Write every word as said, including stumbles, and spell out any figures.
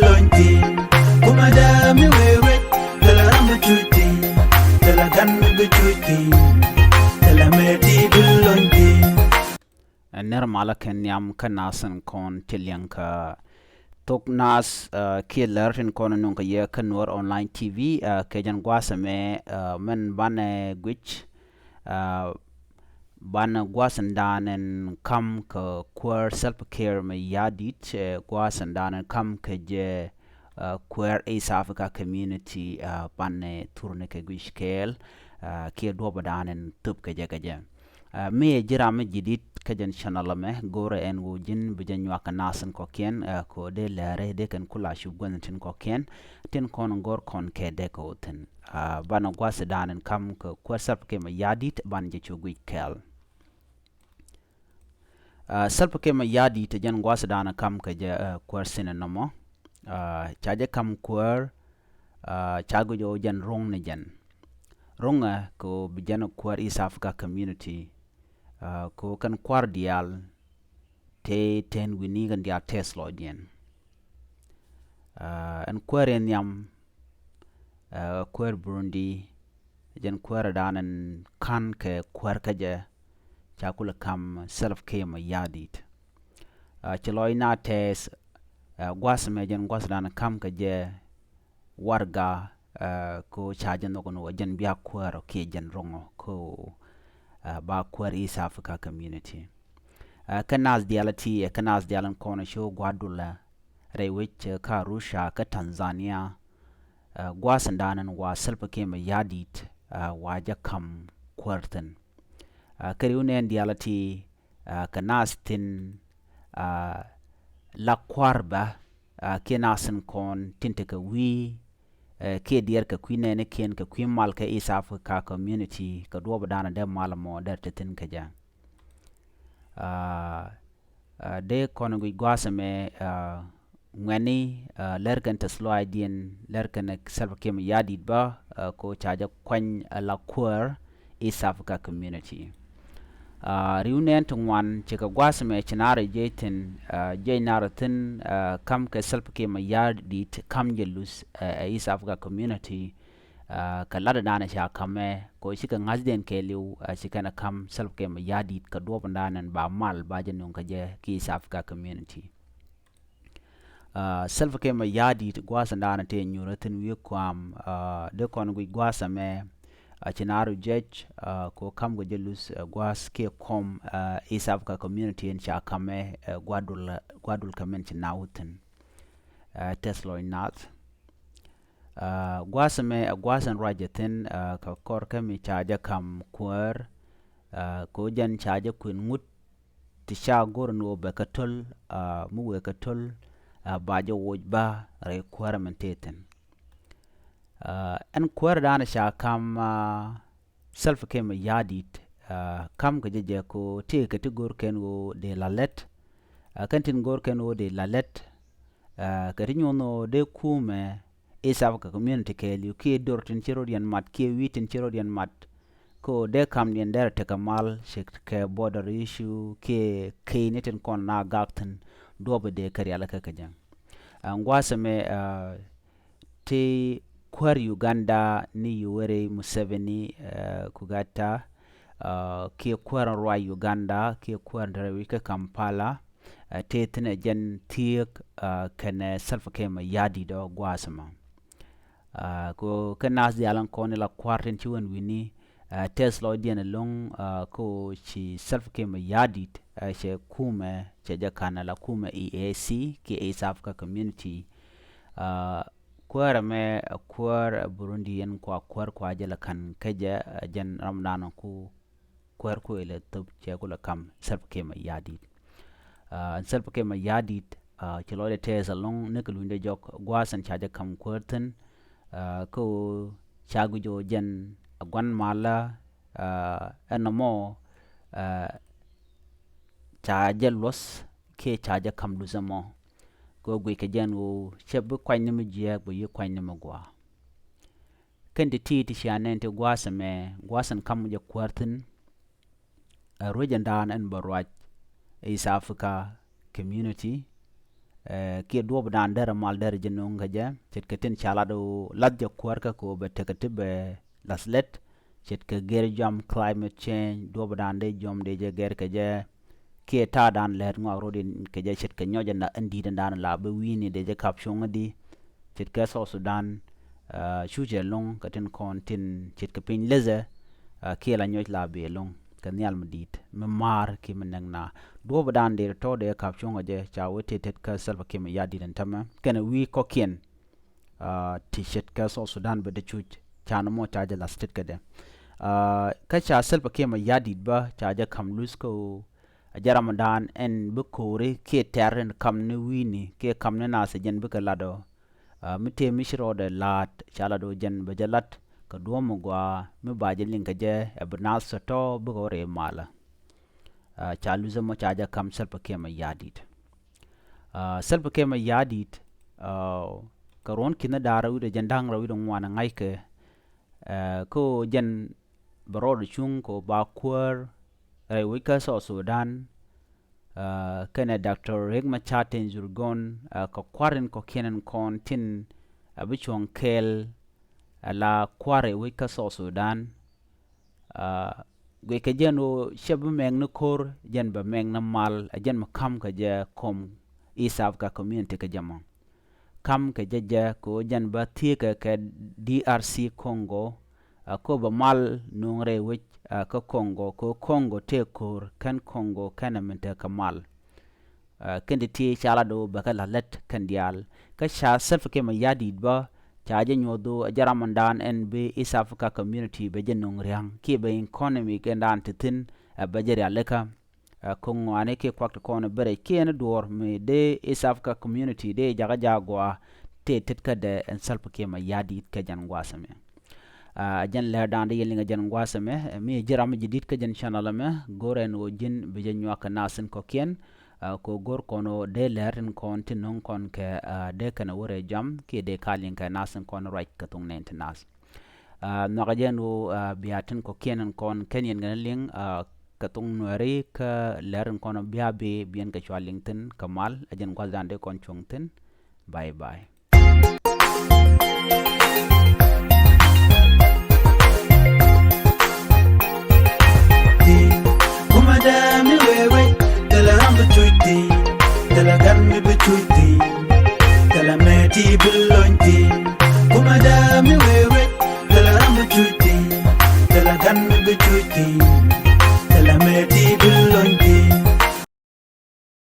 Lony ti kuma dee mi wee wee, thilɛ ram mi cuc ti, thilɛ gan mi bi cuc ti, thilɛ mɛ ti bi lony ti. Ɛ nɛr malä kɛ nhiam kä naath tin kɔn ti liɛŋ kä thok naath, ɛ, kiɛ lär tin kɔn nuŋ kɛ yɛ kä Nuɔr Online T V, ɛ, kɛ jɛn gua̱a̱th ɛmɛ, ɛ, mɛn banɛ guic, ɛ, banɛ gua̱a̱th in da̱a̱n in kam kɛ kuäär Salva Kiir Mayardit, ɛ, gua̱a̱th in da̱a̱n in kam kɛ jɛ, ɛ, kuäär East Africa Community, ɛ, banɛ thurni kɛ guic kɛɛl, ɛ, kiɛ duɔpä da̱a̱n in thöp kɛ jɛ kɛ jɛ. Ɛ, mi ɛ ji̱ ram mi ji̱ dit kä jɛn channel ɛmɛ, go̱rɛ ɛn ɣöö ji̱n bi jɛ nyuak kɛ naath tin kɔ̱kiɛn, ɛ, kɛ ɣöö dee lɛɛrɛ dee kɛn kula cup gua̱th tin kɔ̱kiɛn, tin kɔn go̱r kɔn kɛ dee kɛ ɣöö thi̱n. Ɛ, banɛ gua̱a̱th in da̱a̱n in kam kɛ kuäär Salva Kiir Mayardit banɛ jɛ cu guic kɛɛl. Ɛ, Salva Kiir Mayardit ɛ jɛn gua̱a̱th in da̱a̱n in kam kɛ jɛ, ɛ, kuäär thi̱n ɛnɔmɔ. Ɛ, ca jɛ kam kuäär, ɛ, ca guic ɣöö jɛn ro̱ŋ ni jɛn. Ro̱ŋɛ kɛ ɣöö bi jɛn kuäär East Africa Community, ɛ, kɛ ɣöö kɛn kua̱r diaal tëë tɛn wi̱ni kɛn diaal tɛth lɔcdiɛn. Ɛ, ɛn kuäär in nhiam, ɛ, kuäär Burundi, jɛn kuäär da̱a̱n in ka̱n kɛ kuäär kä jɛ, ca kulɛ kam Salva Kiir Mayardit. Ɛ, ci lɔc na tɛth, ɛ, gua̱a̱th ɛmɛ jɛn gua̱a̱th da̱a̱n in kam kɛ jɛ warɛga, ɛ, kɛ ɣöö ca jɛ nhɔk ni ɣöö jɛn bia kuäär ɔ kiɛ jɛn ro̱ŋ ɔ kɛ ɣöö, ɛ, ba kuäär East Africa Community. Ɛ, kä naath diaal ti, ɛ, kä naath diaal in kɔn cu gua̱a̱th dulɛ rɛy wec, ɛ, kä Arusha kä Tanzania, ɛ, gua̱a̱th in da̱a̱n in wa Salva Kiir Mayardit, ɛ, wa jɛ kam kuäär thi̱n. Ɛ, kä ri̱w nɛn diaal ti, ɛ, kɛ naath tin, ɛ, la kua̱r bä, ɛ, kiɛ naath tin kɔn tin tekɛ wi̱i̱, ɛ, kiɛ diɛɛr kɛ kui̱ nɛɛnikiɛn kɛ kui̱ mal kɛ East Africa Community kɛ duɔpä da̱a̱n dee mal mɔ dee te thi̱n kɛ jɛ. Ɛ, ɛ, dee kɔn guic gua̱a̱th ɛmɛ, ɛ, ŋuɛ̈tni, ɛ, lɛr kɛn tɛth lɔaacdiɛn, lɛr kɛn Salva Kiir Mayardit bä, ɛ, kɛ ɣöö ca jɛ kuany, ɛ, la kuäär East Africa Community. Ɛ, ri̱w nɛn ti ŋuan, cikɛ gua̱a̱th ɛmɛ ci naar jiɛc thi̱n, ɛ, jiɛc naar thi̱n, ɛ, kam kɛ Salva Kiir Mayardit kam jɛ luth, ɛ, ɛ East Africa Community, ɛ, kɛ latdɛ da̱a̱n ca ka̱mɛ, kɛ ɣöö cikɛ ŋa̱thdiɛn kɛɛliw, ɛ, ci kɛn ɛ kam Salva Kiir Mayardit kɛ duɔpä da̱a̱n ɛn ba mal ba jɛ nöŋ kɛ jɛ ki East Africa Community. Ɛ, Salva Kiir Mayardit gua̱a̱th in da̱a̱n tëë nyuurä thi̱n wi̱i̱ kua̱a̱m, ɛ, dee kɔn guic gua̱a̱th ɛmɛ, ɛ, ci naar jiɛc, ɛ, kɛ ɣöö ka̱m kɛ jɛ luth, ɛ, gua̱a̱th kiɛ kɔm, ɛ, East Africa Community in ca ka̱mɛ, ɛ, gua̱a̱th dul, gua̱a̱th dul kɛ min ci na wä thi̱n. Ɛ, tɛth lɔc naath. Ɛ, gua̱a̱th ɛmɛ, ɛ, gua̱a̱th in ruacɛ thi̱n, ɛ, kɛ kɔr kä mi ca jɛ ka̱m kuäär, ɛ, kɛ ɣöö jɛn ca jɛ kuën ŋut ti ca go̱r ni ɣöö bɛ kɛ to̱l, ɛ, mi wëë kɛ to̱l, ɛ, ba jɛ woc bä rɛy kuäärä min tëë thi̱n. Ɛ, ɛn kuäärä da̱a̱n ca ka̱m, ɛ, Salva Kiir Mayardit, ɛ, ka̱m kɛ jɛ jɛ kɛ ɣöö tëëkɛ ti go̱r kɛn ɣöö dee la lät, ɛ, kɛn tin go̱r kɛn ɣöö dee la lät, ɛ, kɛ ti nyuɔ̱n ɣöö dee kumɛ East Africa Community kɛɛliw kiɛ dor tin ci rɔ̱diɛn mat kiɛ wi̱i̱ tin ci rɔ̱diɛn mat. Kɛ ɣöö dee kamdiɛn derɛ tekɛ mal, cikɛ border issue kiɛ key ni tin kɔn na gak thi̱n, duɔpɛ dee kɛ rialikä kɛ jɛ. Ɛn gua̱a̱th ɛmɛ, ɛ, ti kuäär Uganda ni Yoweri Museveni, ɛ, Kugata, ɛ, kiɛ kuäär in ruac Uganda kiɛ kuäär in te rɛy wec kä Kampala, ɛ, tëë thi̱n ɛ jɛn thieek, ɛ, kɛnɛ Salva Kiir Mayardit ɔ gua̱a̱th ɛmɔ. Ɛ, kɛ ɣöö kɛ naath diaal in kɔn in la kua̱r tin ci wän wi̱ni, ɛ, tɛth lɔcdiɛn ɛlɔ̱ŋ, ɛ, kɛ ɣöö ci Salva Kiir Mayardit, ɛ, cɛ kumɛ, cɛ jɛ ka̱n ɛ la kumɛ E A C kiɛ East Africa Community. Ɛ, kuäärä mɛ, ɛ, kuäär, ɛ, Burundi in kua kuäär kua jɛ la ka̱n kä jɛ, ɛ, jɛn ram da̱a̱n ku kuäär kuëëlɛ thöp cɛ kulɛ ka̱m Salva Kiir Mayardit. Ɛ, Salva Kiir Mayardit, ɛ, ci lɔcdɛ tɛth ɛlɔ̱ŋ ni kɛ lunydɛ jɔk gua̱a̱th in ca jɛ ka̱m kuäär thi̱n, ɛ, kɛ ɣöö ca guic ɣöö jɛn ɛ gua̱n malä, ɛ, ɛn nɔmɔ, ɛ, ca jɛ luɔth kiɛ ca jɛ ka̱m luth ɛmɔ. Kɛ ɣöö guic kɛ jɛn ɣöö cɛ bi kuany ni mi jiääk bɛ yi kuany ni mi gua̱a̱. Kɛn ti ti ti cia nɛn ti gua̱a̱th ɛmɛ, gua̱a̱th ɛn ka̱m jɛ kuäär thi̱n, ɛ, ruec ɛn da̱a̱n ɛn bä ruac East Africa Community, Ɛ, kiɛ duɔ̱ɔ̱pdan derɛ mal derɛ jɛ no̱o̱ŋ kɛ jɛ. Ce̱tkɛ tin ca lat ɣöö lath jɛ kuäärkä kɛ ɣöö bɛ tekɛ ti bɛ lath lät. Ce̱tkɛ gɛr jam climate change, duɔ̱ɔ̱pdan dee jɔm dee jɛ gɛr kɛ jɛ. Kiɛ ta̱a̱dan lät ŋɔak rot in kɛ jɛ ce̱tkɛ nyɔc ɛn di̱i̱t ɛn dan la bi wi̱i̱ni dee jɛ kap cuŋädi. Ce̱tkɛ South Sudan, ɛ, cucɛ lo̱ŋ kɛ tin kɔn tin ce̱tkɛ piny lethɛ, ɛ, kiɛ la nyɔc la bi lo̱ŋ kɛ nhial mi di̱i̱t mi ma̱a̱r kiɛ mi näk na. Duɔ̱ɔ̱pdan dee tɔ̱ dee kap cuŋä jɛ ca wee tet tet kä Salva Kiir Mayardit ɛn tämɛ kɛnɛ wi̱i̱ kɔ̱kiɛn, ɛ, ti ce̱tkɛ South Sudan bɛ dee cuc ca ni mɔ ca jɛ lath tet kädɛ. Ɛ, kä ca Salva Kiir Mayardit bä ca jɛ ka̱m luth kä ɣöö a jɛ ramdan ɛn bi ko̱ri kiɛ tɛr in ka̱m ni wi̱i̱ni kiɛ ka̱m ni nath ɛ jɛn bikɛ lat ɔ. Ɛ, mi tëë mi ci rɔɔdɛ la̱a̱t ca lat ɔ jɛn bɛ jɛ lat kɛ duɔ̱ɔ̱p mi gɔaa mi ba jɛ liŋ kɛ jɛ ɛ bi nath tɔ̱tɔ̱ bikɛ wä rɛy malä. Ɛ, ca luth ɛmɔ ca jɛ ka̱m Salva Kiir Mayardit. Ɛ, Salva Kiir Mayardit, ɛ, kɛ ruɔ̱n ki̱n da̱a̱r rɛw wi̱cdɛ jɛn da̱ŋ rɛw wi̱cdɛ ŋuan ŋa̱ckɛ, ɛ, kä ɣöö jɛn bɛ rɔɔdɛ cuŋ kɛ ɣöö ba kuäär rɛy wec kä South Sudan, ɛ, kɛnɛ Doctor Riek Machar Teny Dhurgon, ɛ, kɛ kua̱r in kɔ̱kiɛn in kɔn tin, ɛ, bi cuɔ̱ŋ kɛɛl, ɛ, la kua̱r rɛy wec kä South Sudan. Ɛ, guickɛ jɛn ɣöö cɛ bi mɛk ni ko̱r, jɛn bɛ mɛk ni mal, ɛ jɛn mi ka̱m kɛ jɛ kɔm East Africa Community kɛ jɛ mɔ. Ka̱m kɛ jɛ jɛ kɛ ɣöö jɛn bä thiekɛ kɛ D R C Congo, ɛ, kɛ ɣöö bɛ mal nuŋ rɛy wec, ɛ, kä Congo, kɛ ɣöö Congo tëë ko̱r, kɛn Congo kɛnɛ min tekɛ mal. Ɛ, kɛn ti ti ca lat ɣöö bɛ kɛ la̱th lät kɛn diaal. Kä ca Salva Kiir Mayardit bä ca jɛ nyuɔth ɣöö ɛ jɛ ramdan ɛn bi East Africa Community bɛ jɛ nuŋ ria̱ŋ kiɛ bɛ economy kɛn dan ti thi̱n, ɛ, bɛ jɛ rialikä. Ɛ, kä ŋɔaani kiɛ kuak ti kɔn bɛ rɛc kiɛ ni duɔ̱ɔ̱r mi dee East Africa Community dee jakä jaak gɔaa tëë tet kädɛ ɛn Salva Kiir Mayardit kɛ jɛn gua̱a̱th ɛmɛ. Ɛ, jɛn lɛr dan dee yɛn liŋ ɛ jɛn gua̱a̱th ɛmɛ, ɛ, mi ji̱ ram mi ji̱ di̱t kä jɛn channel ɛmɛ, go̱r ɛn ɣöö ji̱n bi jɛ nyuak kɛ nath in kɔ̱kiɛn, ɛ, kɛ ɣöö go̱r kɔn ɣöö dee lɛr tin kɔn tin no̱ŋ kɔn kɛ, ɛ, dee kɛn ɛ wä rɛy jam kiɛ dee ka liŋ kɛ nath in kɔn ruac kɛ thuŋ nɛn ti nath. Ɛ, nhɔakɛ jɛ ɛn ɣöö, ɛ, bia tin kɔ̱kiɛn in kɔn kɛn yɛn kɛn liŋ, ɛ, kɛ thuŋ Nuɛri kä lɛr in kɔn bia bi, bi yɛn kɛ cua liŋ thi̱n kɛ mal, ɛ jɛn gua̱th dan dee kɔn cuɔ̱ŋ thi̱n. Bye bye. Kuma dee mi wee wec, thilɛ ram bi cuc thi̱n, thilɛ gan mi bi cuc thi̱n, thilɛ mɛ ti bi lony thi̱n. Kuma dee mi wee wec, thilɛ ram bi cuc thi̱n, thilɛ gan mi bi cuc thi̱n.